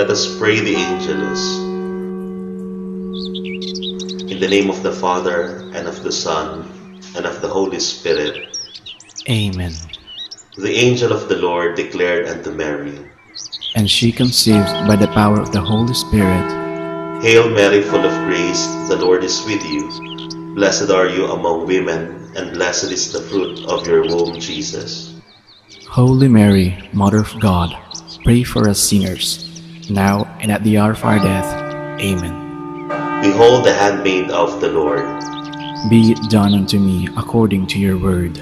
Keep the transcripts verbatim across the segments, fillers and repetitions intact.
Let us pray the Angelus. In the name of the Father, and of the Son, and of the Holy Spirit. Amen. The angel of the Lord declared unto Mary, and she conceived by the power of the Holy Spirit. Hail Mary, full of grace, the Lord is with you. Blessed are you among women, and blessed is the fruit of your womb, Jesus. Holy Mary, Mother of God, pray for us sinners, now and at the hour of our death. Amen. Behold the handmaid of the Lord. Be it done unto me according to your word.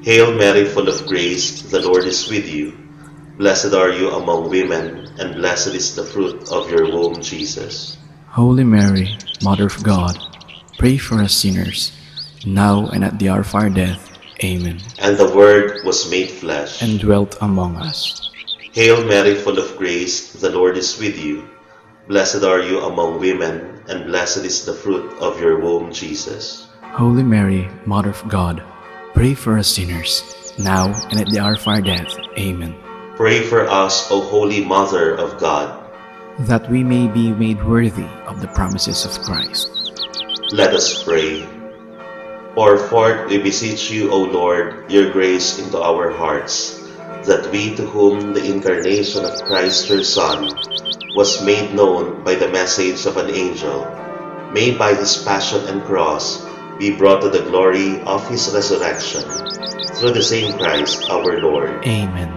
Hail Mary, full of grace, the Lord is with you. Blessed are you among women, and blessed is the fruit of your womb, Jesus. Holy Mary, Mother of God, pray for us sinners, now and at the hour of our death. Amen. And the Word was made flesh and dwelt among us. Hail Mary, full of grace, the Lord is with you. Blessed are you among women, and blessed is the fruit of your womb, Jesus. Holy Mary, Mother of God, pray for us sinners, now and at the hour of our death. Amen. Pray for us, O Holy Mother of God, that we may be made worthy of the promises of Christ. Let us pray. Pour forth, we beseech you, O Lord, your grace into our hearts, that we, to whom the incarnation of Christ, your Son, was made known by the message of an angel, may by his passion and cross be brought to the glory of his resurrection, through the same Christ our Lord. Amen.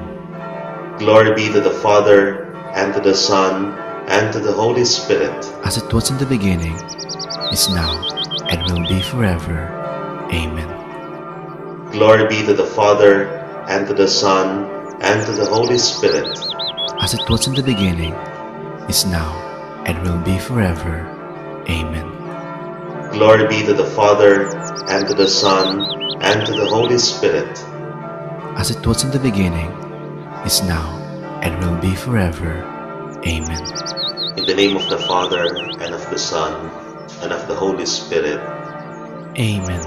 Glory be to the Father, and to the Son, and to the Holy Spirit. As it was in the beginning, is now, and will be forever. Amen. Glory be to the Father, and to the Son, and to the Holy Spirit. As it was in the beginning, is now, and will be forever. Amen. Glory be to the Father, and to the Son, and to the Holy Spirit. As it was in the beginning, is now, and will be forever. Amen. In the name of the Father, and of the Son, and of the Holy Spirit. Amen.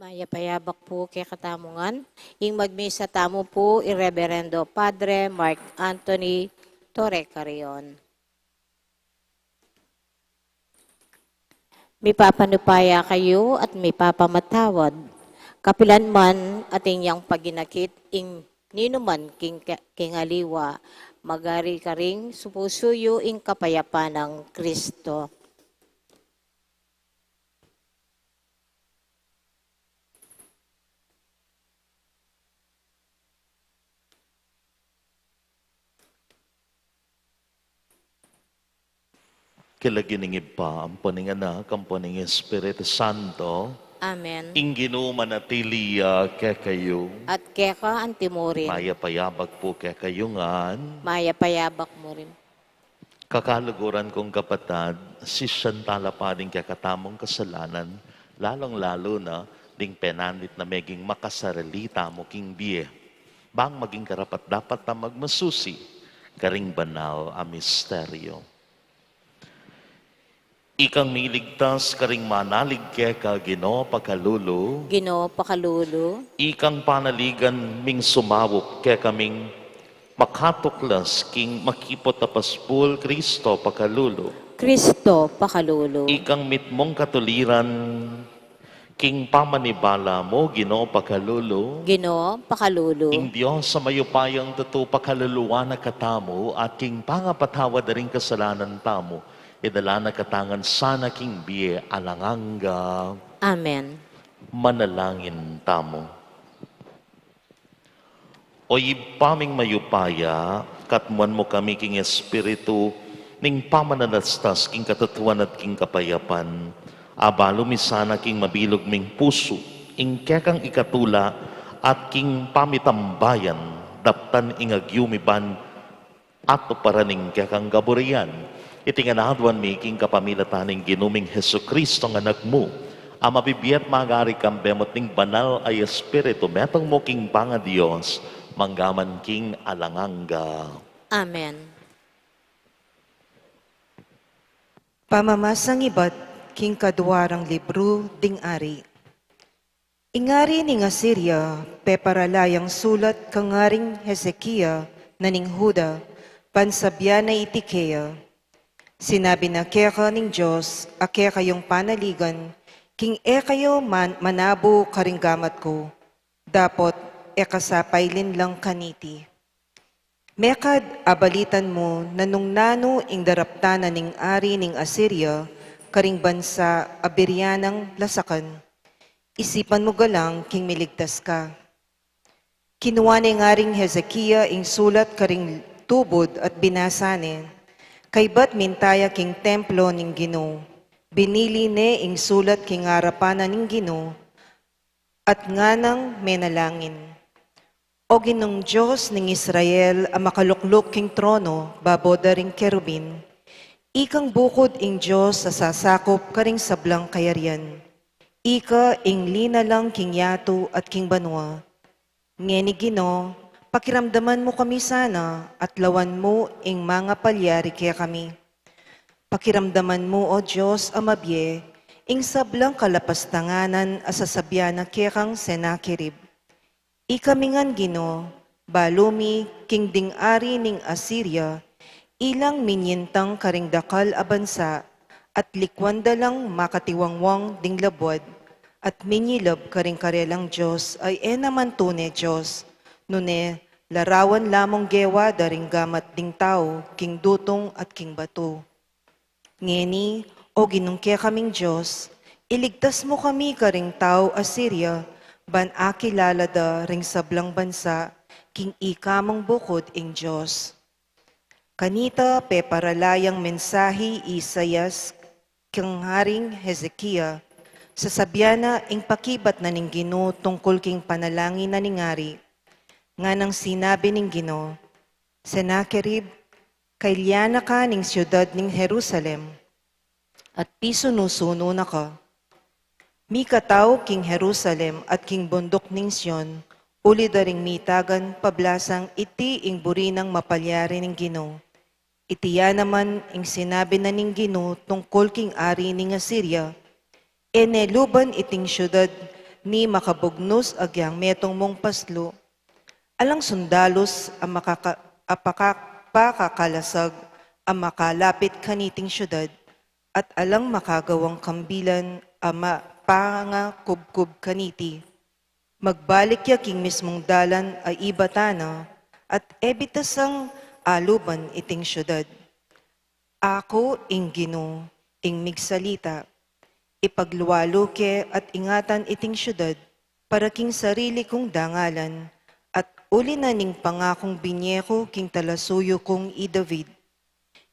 Mayap a yabak pu kekatamu ngan. Ing magmisa tamu pu i Reverendo Padre Mark Anthony Torrecarion. Mipapanupaya kayu at mipapamatawad. Kapilan man atin yang paginakit ing ninuman king, king aliwa, magari karing supusu yu ing kapayapan nang Kristo. King lagyu ning Ibpa, ampo ning Anak, ampo ning Espiritu Santo. Amen. Ing Ginu manatili ya kekayu. At keka antimurin. Mayap a yabak pu kekayu ngan. Mayap a yabak mu rin. Kakaluguran kung kapatad, sisian tala pa ding kekatamung kasalanan, lalung-lalu na ding penandit na meging makasarili tamu king bie. Bang maging karapat-dapat ta magmasusi karing banal a misteryo. Ikang miligtas karing manalig keka, Ginu, pakalulu. Ginu, pakalulu. Ikang panaligan ming sumaup kekaming makatuklas king makipot a paspul, Kristo, pakalulu. Kristo, pakalulu. Ikang mitmung katuliran king pamanibala mu, Ginu, pakalulu. Ginu, pakalulu. Ing Dios a mayupayang tutu pakaluluan na katamu, at king pangapatawad da ring kasalanan tamu, idala na kata ngan sana king bie alang angga. Amen. Manalangin tamu. O Ibpa ming mayupaya, katmuan mu kami king espiritu ning pamananastas king katutuan at king kapayapan. Abalu mi sana king mabilug ming pusu ing kekang ikatula at king pamitambayan daptan ing agyu mi ban atuparan ing kekang kaburian. Iti ngan aduan mi king kapamilatan ning Ginu ming Jesucristo a Anak mu, a mabibie at magari kambe mu at ning Banal a Espiritu, metung mu king pangaDios, mangga man king alang angga. Amen. Pamamasang ibat king kaduarang libru ding Ari. Ing ari ning Asiria peparala yang sulat kang aring Hezekia na ning Juda, ban sabian na iti keya. Sinabi na keka ning Dios a kekayung panaligan, king e kayu man-, manabu karing gamat ku, dapot e ka sapailin lang kaniti. Mekad abalitan mu na nung nanu ing daraptan na ning ari ning Asiria karing bansa a birian nang lasakan, isipan mu galang king miligtas ka. Kinua ne ning aring Hezekia ing sulat karing tubud at binasa ne. Kaybat minta ya king templo ning Ginu. Binili ne ing sulat king arapan na ning Ginu at nganang menalangin. O Ginung Dios ning Israel a makalukluk king trono babo da ring kerubin, ikang bukud ing Dios a sasakup karing sablang kayarian. Ika ing linalang king yatu at king banua. Ngeni Ginu, pakiramdaman mu kami sana at lawan mu ing mangapalyari kekami. Pakiramdaman mu, O Dios a mabie, ing sablang kalapastanganan a sasabian na kekang Sennacherib. Ikami ngan Ginu, balu mi king ding ari ning Asiria, ilang minyintang karing dakal a bansa, at likuan da lang makatiwangwang ding labuad, at minyilub karing karelang Dios a e naman tune Dios, nune larawan lamung gewa da ring gamat ding tau king dutung at king batu. Ngeni, O Ginung kekaming Dios, iligtas mu kami karing tau Asiria, ban akilala da ring sablang bansa, king ika mung bukud ing Dios. Kanita peparala yang mensahi i Isaias kang aring Hezekia, sasabian na ing pakibat na ning Ginu tungkul king panalangin na ning ari. Nganang sinabi ning Ginu, Sennacherib, kailian na ka ning siudad ning Jerusalem, at pisunu-sunu na ka. Mikatau king Jerusalem at king bunduk ning Sion, uli da ring mitagan pablasang iti ing buri nang mapalyari ning Ginu. Iti ya naman ing sinabi na ning Ginu tungkul king ari ning Asiria, E ne luban iting siudad ni makabugnus agyang metung mung paslu. Alang sundalus a makaka-, a pakak-, pakakalasag a makalapit kaniting syudad, at alang makagawang kambilan a mapangakubkub kaniti. Magbalik ya king mismung dalan a ibatan na, at e bitasang aluban iting syudad. Aku ing Ginu, ing migsalita. Ipaglualu ke at ingatan iting syudad para king sarili kung dangalan, at uli na ning pangakung binye ku king talasuyu kung i David.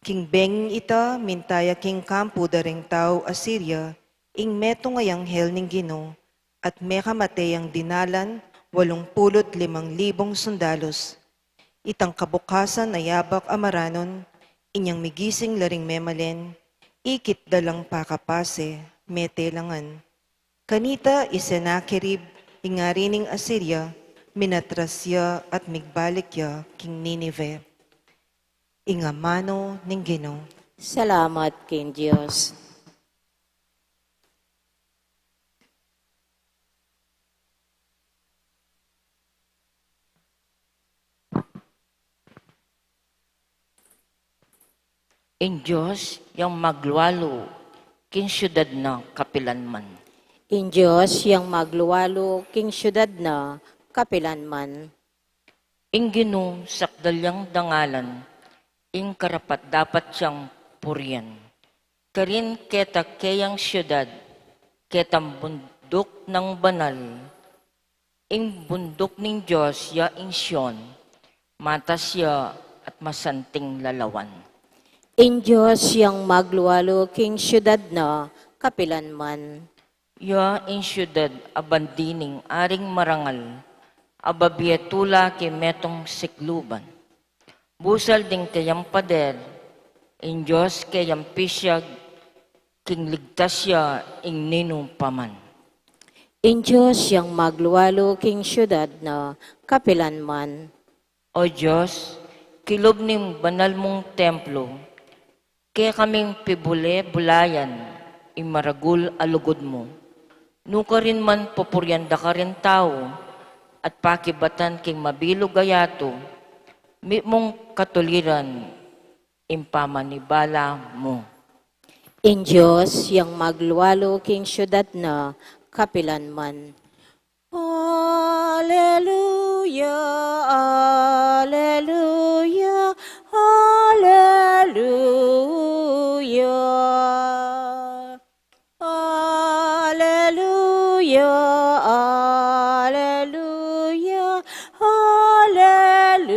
King benging ita, minta ya king kampu da ring tau Asiria ing metung a anghel ning Ginu, at mekamate yang dinalan walung pulu't limang libung sundalus. Itang kabukasan a yabak a maranun, inyang migising la ring memalen, ikit da lang pakapase, mete la ngan. Kanita i Sennacherib, ing ari ning Asiria, minatras ya at migbalik ya king Ninive. Ing amanu ning Ginu. Salamat king Dios. Ing Dios yang maglualu king syudad na kapilanman. Ing Dios yang maglualu king syudad na kapilanman. Ing Ginu sakdal yang dangalan, ing karapat-dapat yang purian. Karin keta keyang syudad, ketang bunduk nang banal, ing bunduk ning Dios ya ing Sion, matas ya at masanting lalawan. Ing Dios yang maglualu king syudad na kapilanman. Ya ing syudad a bandi ning aring marangal, a babie tula king metung sikluban. Busal ding keyang pader, ing Dios keyang pisyag, king ligtas ya ing ninu pa man. Ing Dios yang maglualu king syudad na kapilanman. O Dios, kilub ning banal mung templo, kekaming pibule-bulayan ing maragul a lugud mu. Nukarin man pupurian da ka ring tau, at pakibatan king mabilug a yatu, mitmung katuliran ing pamanibala mu. Ing Dios yang maglualu king syudad na kapilanman. Aleluya, aleluya, aleluya. Aleluya, aleluya, aleluya.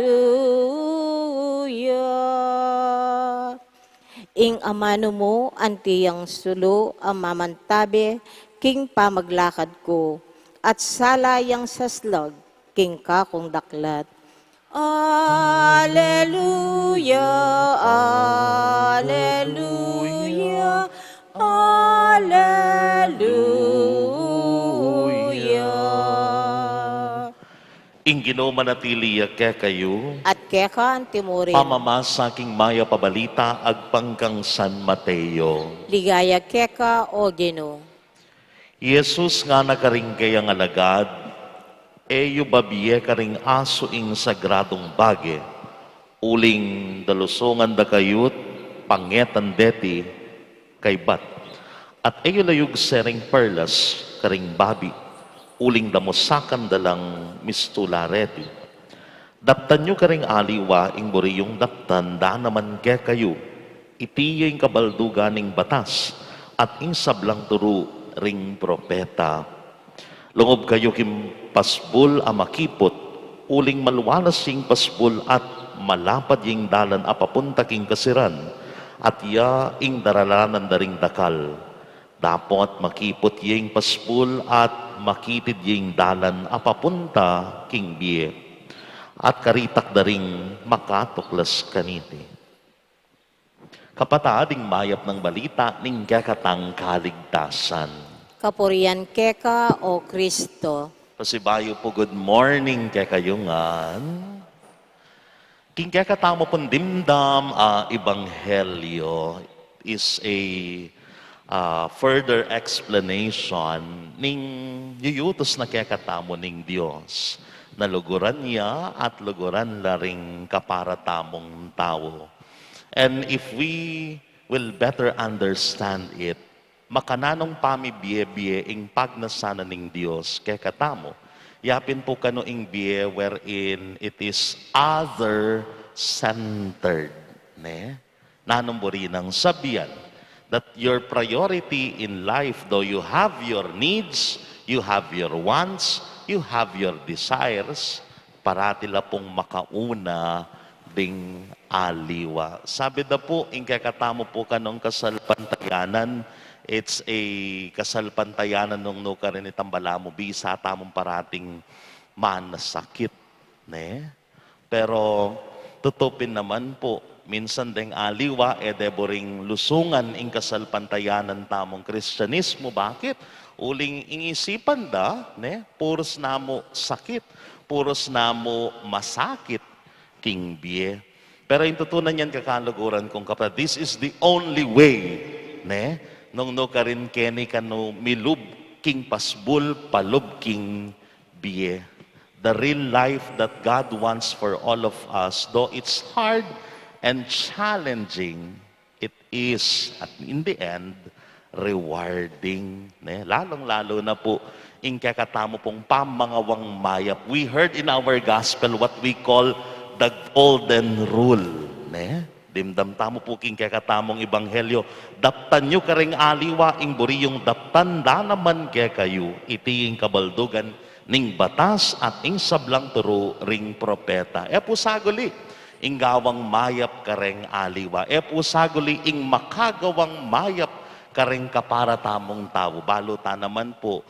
Ing amanu mu anti yang sulu a mamantabe king pamaglakad ku, at sala yang saslag king kakung daklat. Aleluya, aleluya, aleluya. Ing Ginu manatili ya kekayu. At keka antimurin. Pamamasa king mayap a balita agpang kang San Mateo. Ligaya keka, O Ginu. I Jesus ngana karing kayang alagad, e yu babie karing asu ing sagradung bage, uling dalusungan da kayut pangetan deti kaybat. At e yu layugse ring perlas karing babi, uling damusakan da lang mistula reti. Daptan yu karing aliwa ing buri yung daptan da naman kekayu. Iti ya ing kabaldugan ning batas at ing sablang turu ring propeta. Lungub kayu king pasbul a makiput, uling malualas ya ing pasbul at malapad ya ing dalan a papunta king kasiran, at ya ing daralanan da ring dakal. Dapot makiput ya ing pasbul at makitid ya ing dalan a papunta king bie, at karitak da ring makatuklas kaniti. Kapatad, ing mayap nang balita ning kekatang kaligtasan. Kapurian keka, O Kristo. Pasibayu pu, good morning kekayu ngan. King kekatamu pung dimdam a ebanghelyo is a ah, further explanation ning yuyutus na kekatamu ning Dios, na luguran ya at luguran la ring kapara tamung tau. And if we will better understand it, makananung pamibie-bie ing pagnasa na ning Dios kekatamu. Ya pin pu kanu ing bie wherein it is other-centered, ne? Nanung buri nang sabian that your priority in life, though you have your needs, you have your wants, you have your desires, parati la pung makauna ding aliwa. Sabi da pu, ing kekatamu pu kanung kasalpantayanan, it's a kasalpantayanan nung nukarin itang balamu, bisa tamung parating manasakit, ne? Pero tutu pin naman pu, minsan deng aliwa, e de buring lusungan ing kasalpantayanan tamung Kristianismu. Bakit? Uling ing isipan da, ne, purus namu sakit, purus namu masakit king bie. Pero ing tutu na niyan, kakaluguran kung kapatad, this is the only way, ne, nung nukarin keni kanu milub king pasbul, palub king bie. The real life that God wants for all of us, though it's hard and challenging, it is, at in the end, rewarding, ne? Lalong-lalo na pu, ing kekatamu pung pamangawang mayap. We heard in our gospel what we call the golden rule, ne? Dimdam tamu pu king kekatamung ebanghelyo, daptan yu kareng aliwa ing buri yung daptan da naman kekayu, iti ing kabaldugan ning batas at ing sablang turu ring propeta. E pu saguli ing gawang mayap kareng aliwa. E pu saguli ing makagawang mayap kareng kapara tamung tau. Balu ta naman pu,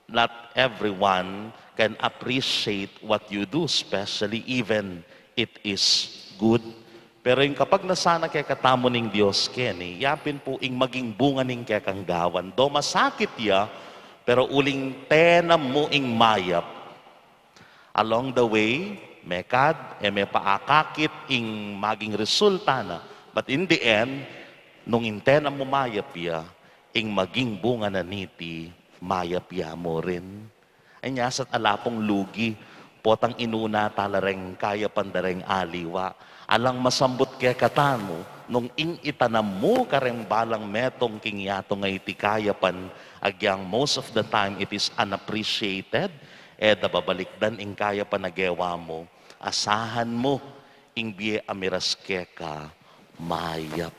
not everyone can appreciate what you do, especially even it is good. Pero ing kapag nasana kekatamu ning Dios keni, ya pin pu ing maging bunga ning kekang gawan. Do masakit ya, pero uling tenam mu ing mayap, along the way, mekad, e me pa akakit ing maging resulta na. But in the end, nung ing tenam mu mayap ya, ing maging bunga na niti, mayap ya mu rin. Anya, sa't ala pung lugi, potang inuna tala reng kayapan da reng aliwa. Alang masambut kekatamu, nung ing itanam mu kareng balang metung king yatu a iti kayapan, agyang most of the time it is unappreciated, e da babalikdan ing kayapan a gewa mu, asahan mu, ing bie a miras keka, mayap.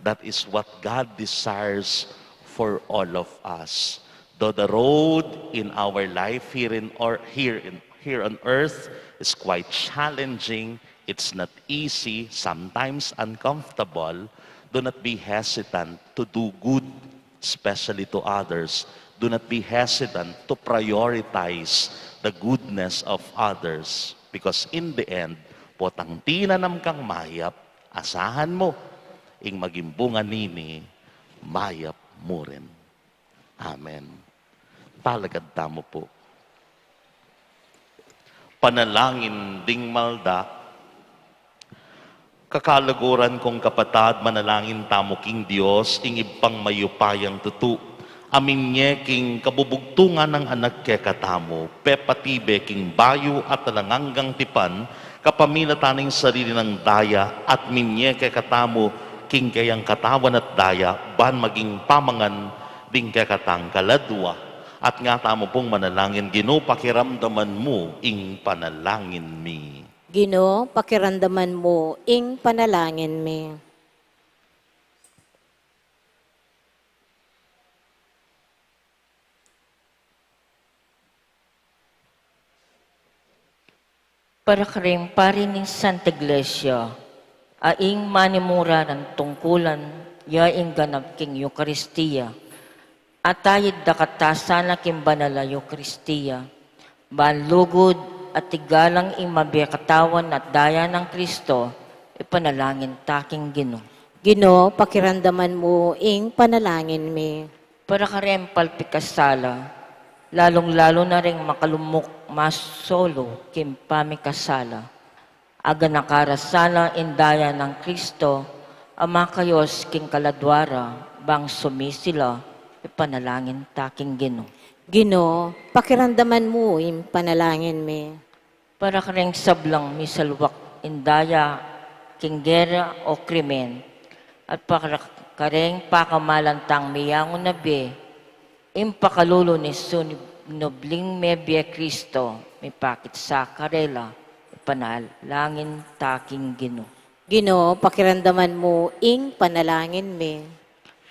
That is what God desires for all of us. Though the road in our life here in, or here in, here on earth is quite challenging, it's not easy, sometimes uncomfortable, do not be hesitant to do good, especially to others. Do not be hesitant to prioritize the goodness of others, because in the end, potang tinanam kang mayap, asahan mu, ing maging bunga nini, mayap mu rin. Amen. Talakad tamu pu. Panalangin ding malda. Kakaluguran kung kapatad, manalangin tamu king Dios, ing Ibpang mayupayang tutu, a minye king kabubugtungan nang Anak kekatamu, pepatibe king bayu at alang anggang tipan, kapamilatan ning sarili nang daya, at minye kekatamu king keyang katawan at daya, ban maging pamangan ding kekatang kaladua. At nga tamu pung manalangin, Ginu, pakiramdaman mu ing panalangin mi. Ginu, pakiramdaman mu ing panalangin mi. Para kareng pari ning Santa Iglesia, a ing manimura nang tungkulan ya ing ganap king Eukaristia, at ayid da kata sana king banal a Eukaristia, ban lugud at igalang ing mabie katawan at daya nang Kristo, ipanalangin ta king Ginu. Ginu, pakiramdaman mu ing panalangin mi. Para kareng palpikasala, lalung-lalu na reng makalumuk masolo king pamikasala. Aganaka ra sana ing daya nang Kristo, a makayos king kaladua ra, bang sumisila, ipanalangin ta king Ginu. Ginu, pakiramdaman mu ing panalangin mi. Para kareng sablang misalwak ing daya king gera o krimen, at para kareng pakamalan tang miyangu na bie, ing pakalulu ning sinubling mebie Kristo, mipakit sa karela, ipanalangin ta king Ginu. Ginu, pakiramdaman mu ing panalangin mi.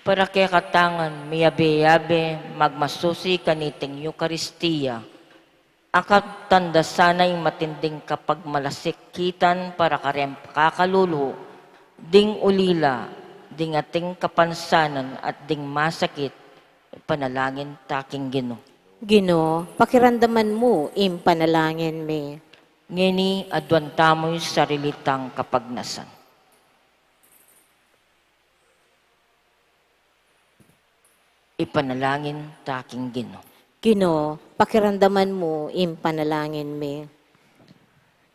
Para kekatang miyabe-yabe magmasusi kaniting Eukaristia, a katandasan na ing matinding kapagmalasakitan para kareng pakalulu, ding ulila, ding ating kapansanan at ding masakit, ipanalangin ta king Ginu. Ginu, pakiramdaman mu ing panalangin mi. Ngeni, aduan tamu ing sarili tang kapagnasan. Ipanalangin ta king Ginu. Ginu, pakiramdaman mu ing panalangin mi.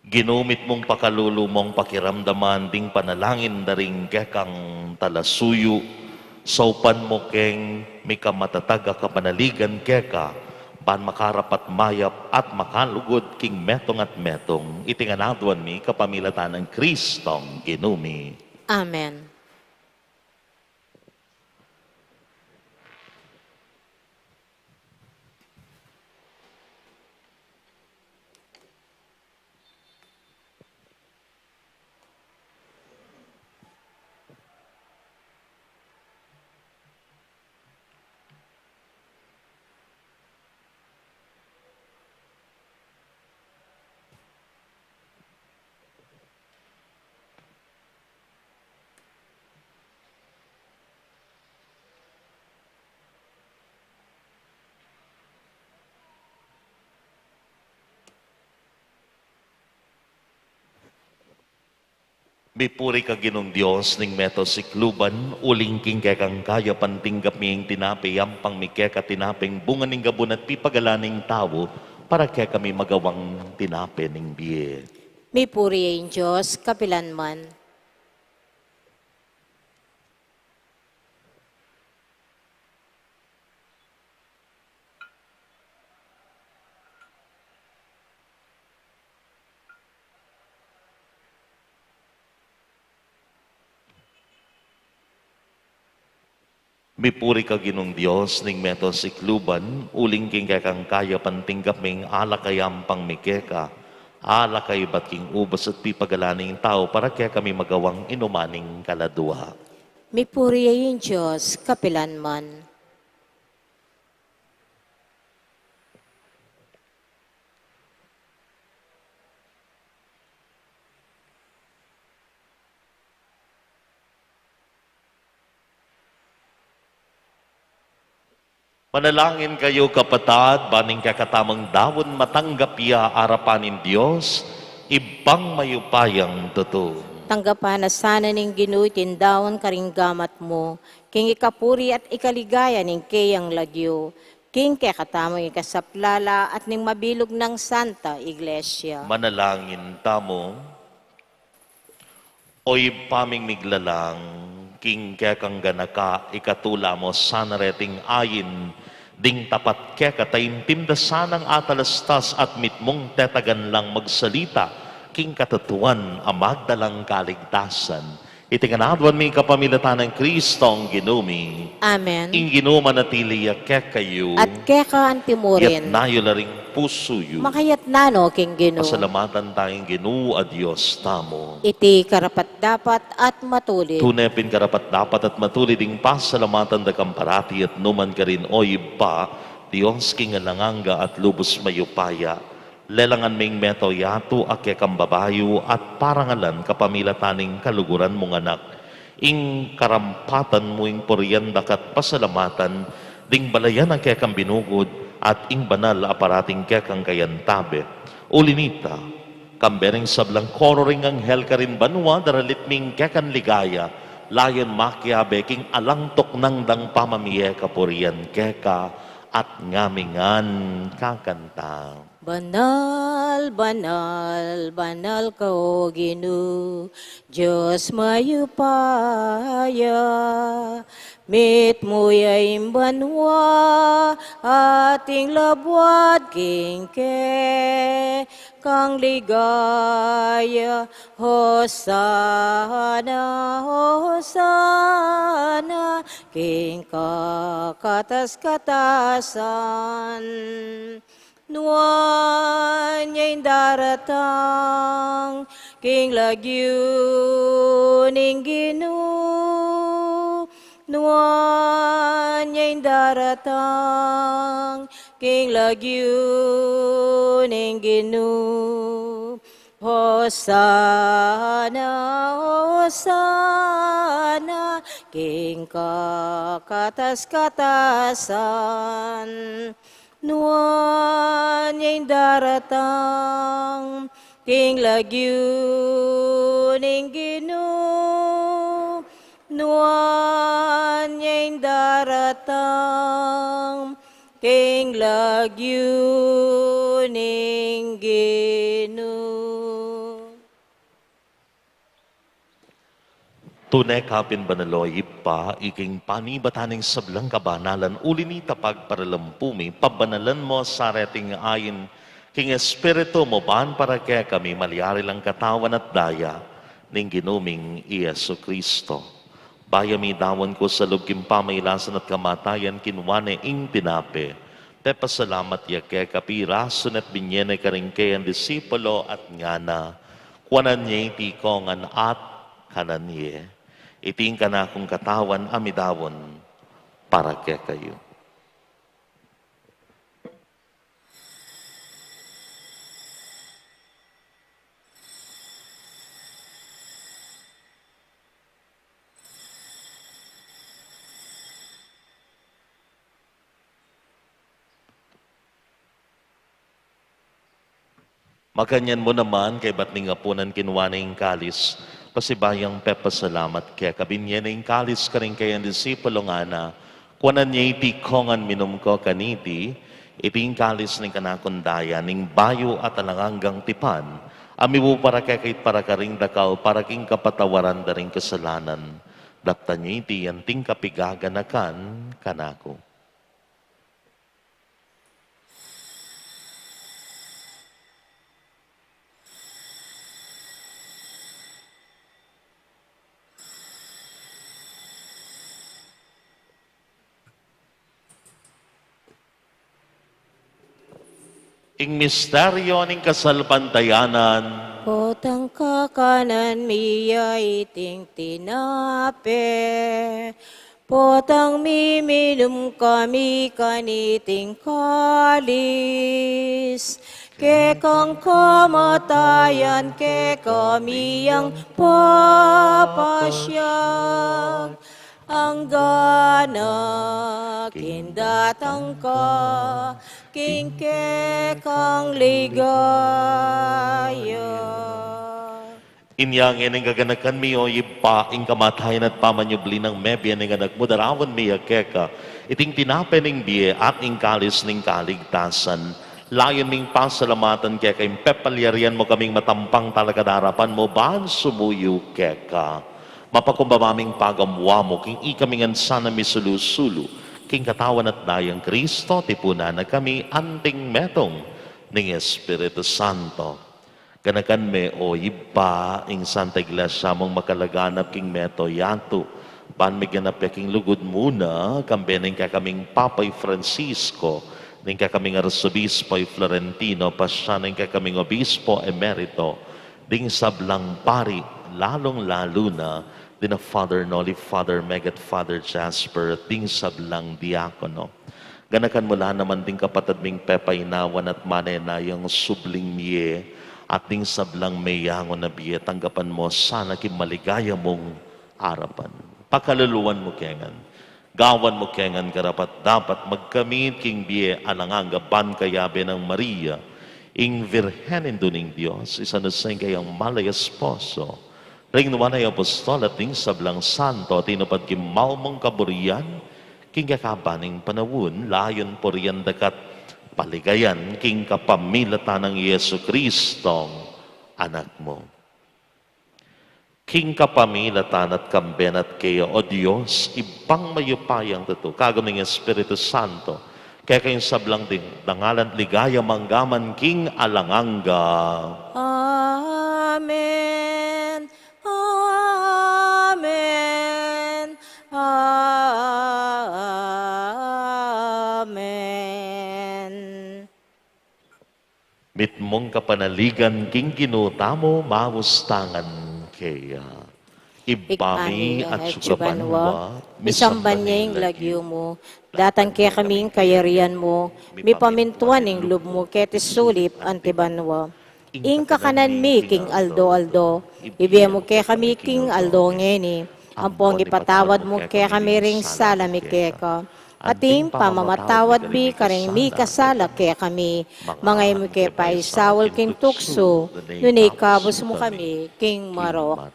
Ginu, mitmung pakalulu mung pakiramdaman ding panalangin da ring kekang talasuyu, saupan mu keng mikamatatag a kapanaligan keka, ban makarapat mayap at makalugud king metung at metung. Iti ngan aduan mi kapamilatan nang Kristong Ginu mi. Amen. Mipuri ka Ginung Dios ning meto sikluban, uling king kekang kayapan tinggap mi ing tinape, yampang mi keka tinapeng bunga ning gabun at pipagalan ning tau, para kekami magawang tinape ning bie. Mipuri ya ing Dios kapilan man. Mipuri ka Ginung Dios ning meto sikluban, uling king kekang kayapan tinggap ming alak a yampang mi keka, alak a ibat king ubas at pipagalan ning tau, para kekami magawang inuman ning kaladua. Mipuri ya ing Dios kapilan man. Manalangin kayu, kapatad, ban ing kekatamung daun matanggap ya arapan ning Dios, Ibpang mayupayang tutu. Tanggapan na sana ning Ginu iting daun karing gamat mu, king ikapuri at ikaligaya ning keyang lagyu, king kekatamung ikasaplala at ning mabilug nang Santa Iglesia. Manalangin tamu. O Ibpa ming miglalang, king kekang ganaka ikatula mu sana reting ain ding tapat keka, ta ing pimdasan nang atalastas at mitmung tetagan lang magsalita king katutuan a magdalang kaligtasan. Iti ngan aduan mi kapamilatan nang Kristong Ginu mi. Amen. Ing Ginu manatili ya kekayu. At keka anti mu rin. Iyatas yu la ring pusu yu. Makayatas no king Ginu. Pasalamatan taya ing Ginu a Dios tamu. Iti karapat-dapat at matulid. Tune pin karapat-dapat at matulid ing pasalamatan da kang parati at nu man karin, O Ibpa, Dios king alang angga at lubus mayupaya. Lelangan ming meto yatu a kekang babayu at parangalan kapamilatan ning kaluguran mung Anak. Ing karampatan mu ing purian daka at pasalamatan, ding balayan a kekang binugud, at ing banal a parating kekang kayantabe. Uli nita, kambe ring sablang koro ring anghel karin banua, daralit ming kekang ligaya, layan makiabe king alang tuknang dang pamamie kapurian keka, at ngami ngan kakanta. Banal, banal, banal ka, O Ginu, Dios mayupaya. Mitmu ya ing banua at ing labuad king kekang ligaya. Hosana, Hosana, king kakatas-katasan. Nuan ya ing daratang king lagyu ning Ginu. Nuan ya ing daratang king lagyu ning Ginu. Hosana, Hosana, king kakatas-katasan. Nuan ya ing daratang king lagyu ning Ginu. Nuan ya ing daratang king lagyu ning Ginu. Tune ka pin banal, O Ibpa, ika ing panibatan ning sablang kabanalan, uli na nita pagparalampu mi, pabanalan mu sa reting ain king Espiritu mu, ban para kekami malyari lang katawan at daya ning Ginu ming i Jesucristo. Bayu mi daun ku sa lub king pamailasan at kamatayan, kinua ne ing tinape, pepasalamat ya keka, pirasu ne at binie ne karing kayang disipulo at ngana: Kuanan ye iti kongan at kanan ye. Iti ing kanakung katawan a midaun para kekayu. Makanyan mu naman, kaybat ning apunan, kinua ne ing kalis, pasibayung pepasalamat keka, binie ne ing kalis karing kayang disipulo, ngana: Kuanan ye iti kongan, minum ko kaniti, iti ing kalis ning kanakung daya ning bayu at alang anggang tipan, a mibu para kekayu at para karing dakal, para king kapatawaran da ring kasalanan. Daptan ye iti anting kapiganakan kanaku. Ing misteryo ning kasalpantayanan. Potang kakanan mi ya iting tinape, potang miminum kami kaniting kalis, kekang kamatayan kekami yang papasyag, anggana king datang ka king kekang ligaya. Inya ngeni gaganakan mi, O Ibpa, ing kamatayan at pamanyubli nang mebie ning Anak mu, darawan mi ya keka iting tinape ning bie at ing kalis ning kaligtasan. Layun ming pasalamatan keka ing pepalyarian mu kaming matampang talakad king arapan mu ban sumuyu keka. Mapakumbaba ming pagamuan mu king ikami ngan sana misulu-sulu king katawan at dayang Kristo, tipunan na kami anting metung ning Espiritu Santo. Ganakan me, O Ibpa, ing Santa Iglesia mung makalaganap king mabilug a yatu, ban miganap ya king lugud mu na, kambe ning kekaming Papa i Francisco, ning kekaming Arsobispo i Florentino, pasian ning kekaming Obispo Emerito, ding sablang pari, lalung-lalu na dina Father Noli, Father Meg at Father Jasper, at ding sablang diakono. Ganakan mu la naman ding kapatad ming pepainawan at manenayang subling mie, at ding sablang meyangu na bie, tanggapan mu sana king maligaya mung arapan. Pakaluluan mu ke ngan. Gawan mu ke ngan karapat-dapat magkamit king bie alang angga ban kayabe nang Maria, ing Virgen Indu ning Dios, i San Jose ing kayang mal a esposo, ring nuan a apostol at ding sablang santo a tinupad king mal mung kaburian king kekaban ning panaun, layun purian da ka at paligayan king kapamilatan nang Jesucristong Anak mu. King kapamilatan at kambe na at keya, O Dios, Ibpang mayupayang tutu, kagum ning Espiritu Santo, keka ing sablang ding dangalan at ligaya manggaman king alang angga. Amen. Amen. Amen. Mitmung kapanaligan king Ginu tamu, maus tangan keya. Ibpa mi, atsu ka banua, misamban ya ing lagyu mu, datang kekami ing kayarian mu, mipamintuan ing lub mu keti sulip anti banua. Ing kakanan mi king aldo-aldo, ibie mu kekami king aldo ngeni, ampong ipatawad mu kekami ring sala mi keka, ating pamamatawad mi karing mikasala kekami, manga e mu ke paisaul king tuksu, nune ikabus mu kami king marok.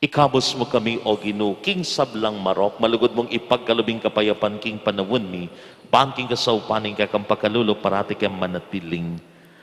Ikabus mu kami, O Ginu, king sablang marok, malugud mung ipagkalub ing kapayapan king panaun mi, ban king kasaupan ning kekang pakalulu parati keng manatiling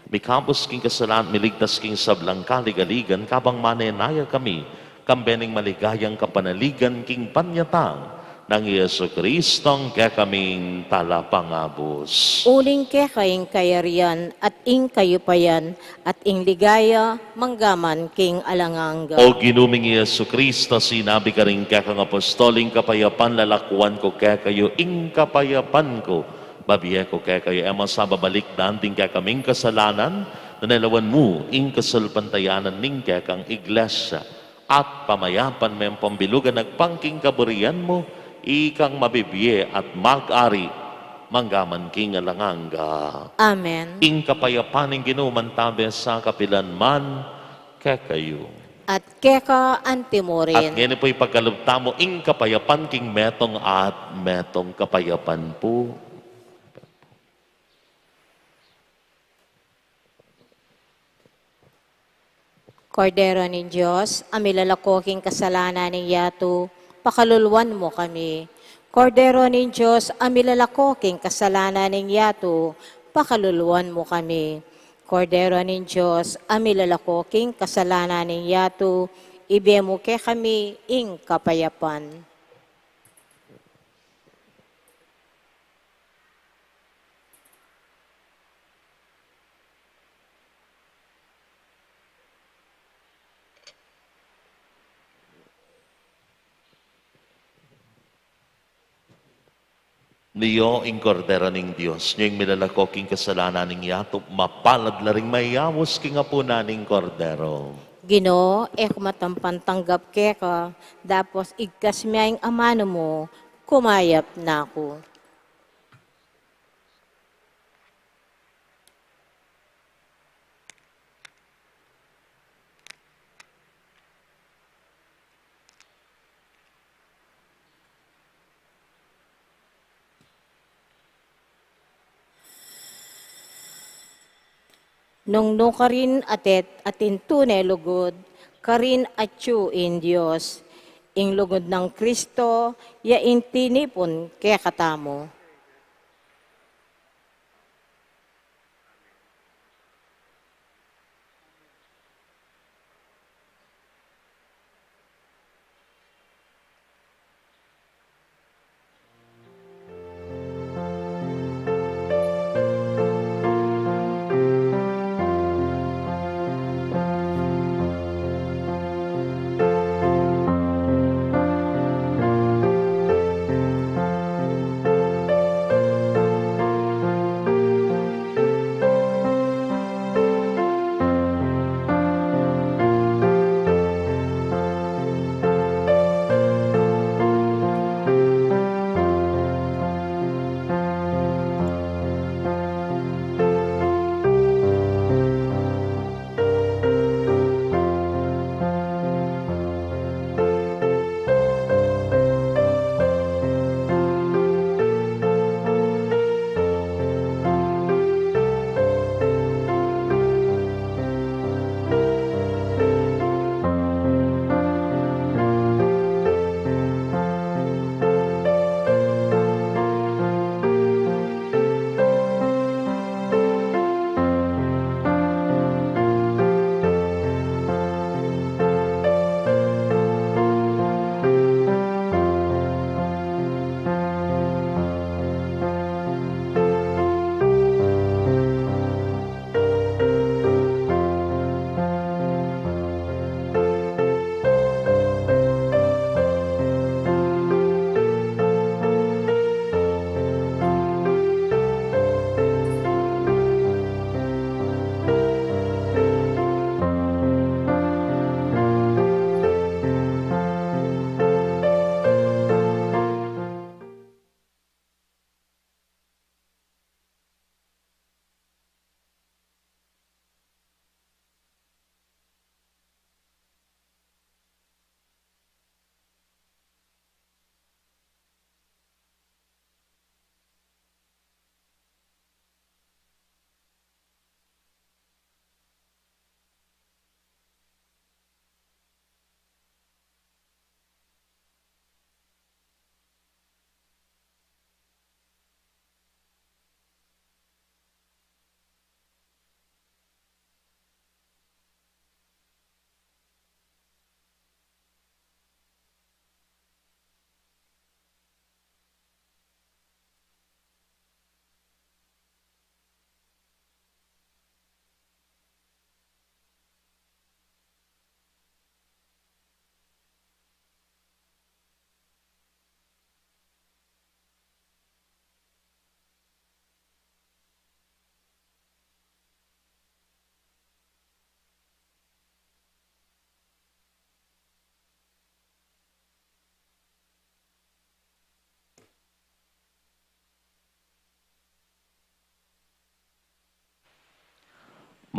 mikabus king kasalan, miligtas king sablang kaligaligan, kabang manenaya kami kambe ning maligayang kapanaligan king panyatang nang Jesucristong kekaming Talapangabus. Uling keka ing kayarian at ing kayupayan at ing ligaya manggaman king alang angga. O Ginu ming Jesucristo, sinabi karing kekang apostol, ing kapayapan lalakuan ku kekayu, ing kapayapan ku babie ku kekayu. E mu sa babalikdan ding kekaming kasalanan, nune lawan mu ing kasalpantayanan ning kekang Iglesia at pamayapan me ampong bilugan agpang king kaburian mu, ikang mabibie at mag-ari manggaman king alang angga. Amen. Ing kapayapan ning Ginu mantabe sa kapilan man kekayu. At keka anti mu rin. At ngeni pu ipagkalub tamu ing kapayapan king metung at metung. Kapayapan pu. Kordero ning Dios, a milalako king kasalanan ning yatu, pakaluluan mu kami. Kordero ning Dios, a milalako king kasalanan ning yatu, pakaluluan mu kami. Kordero ning Dios, a milalako king kasalanan ning yatu, ibie mu kekami ing kapayapan. Nio ing Kordero ning Dios, nio ing milalako king kasalanan ning yatu. Mapalad la ring mayaus king apunan ning Kordero. Ginu, e ku matampan tanggap keka, dapot igkas me ing amanu mu, kumayap na ku. Nung nu karin atet atin tune lugud, karin atyu ing Dios. Ing lugud nang Kristo, ya ing tinipun kekatamu.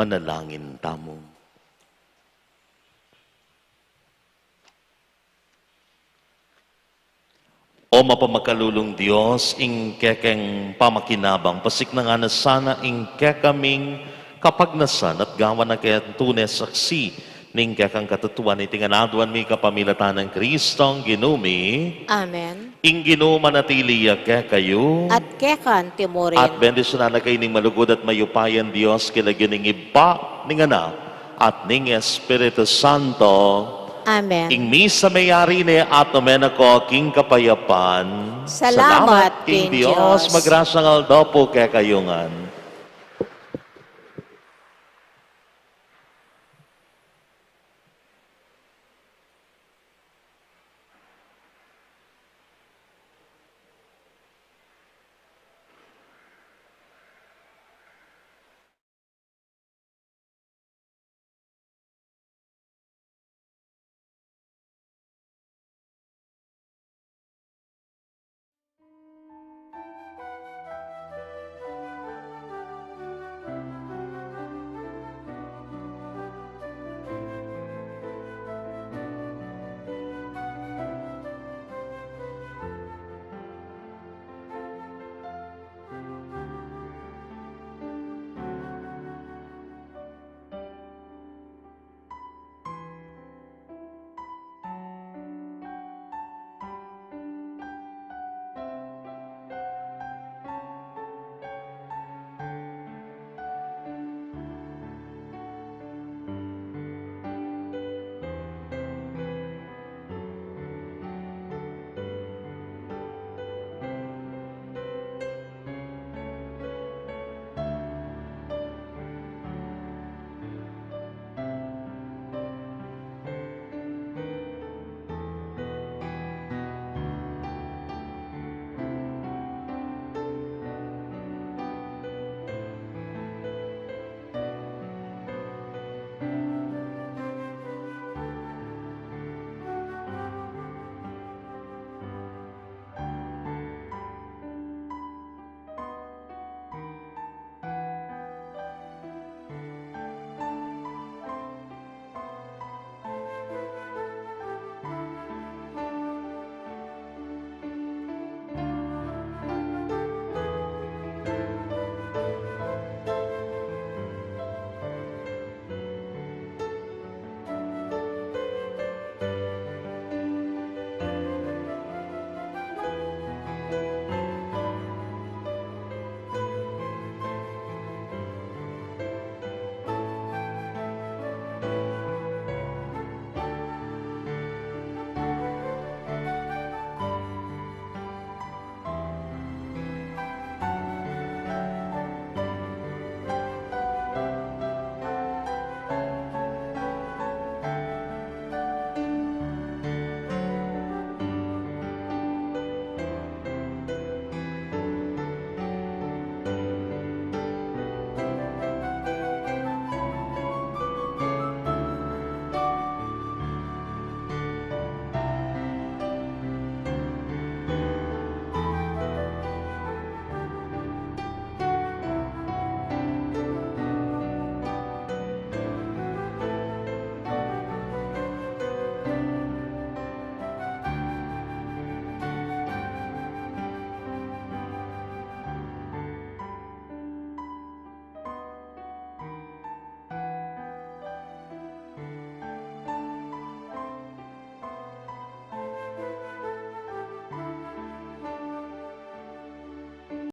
Manalangin tamu. O mapamakalulung Dios, ing kekeng pamakinabang, pasiknangan na sana ing kekaming kapagnasan at gawan na keng tune saksi ning kekang katutuan. Iti ngan aduan mi kapamilatan nang Kristong Ginu mi. Amen. Ing Ginu manatili ya kekayu. At keka mu rin. At bendisyunan na kayu ning malugud at mayupayang Dios, king lagyu ning Ibpa, ning Anak, at ning Espiritu Santo. Amen. Ing misa meyari ne at numen na ko king kapayapan. Salamat king Dios. Magrasyang aldo pu kekayu ngan.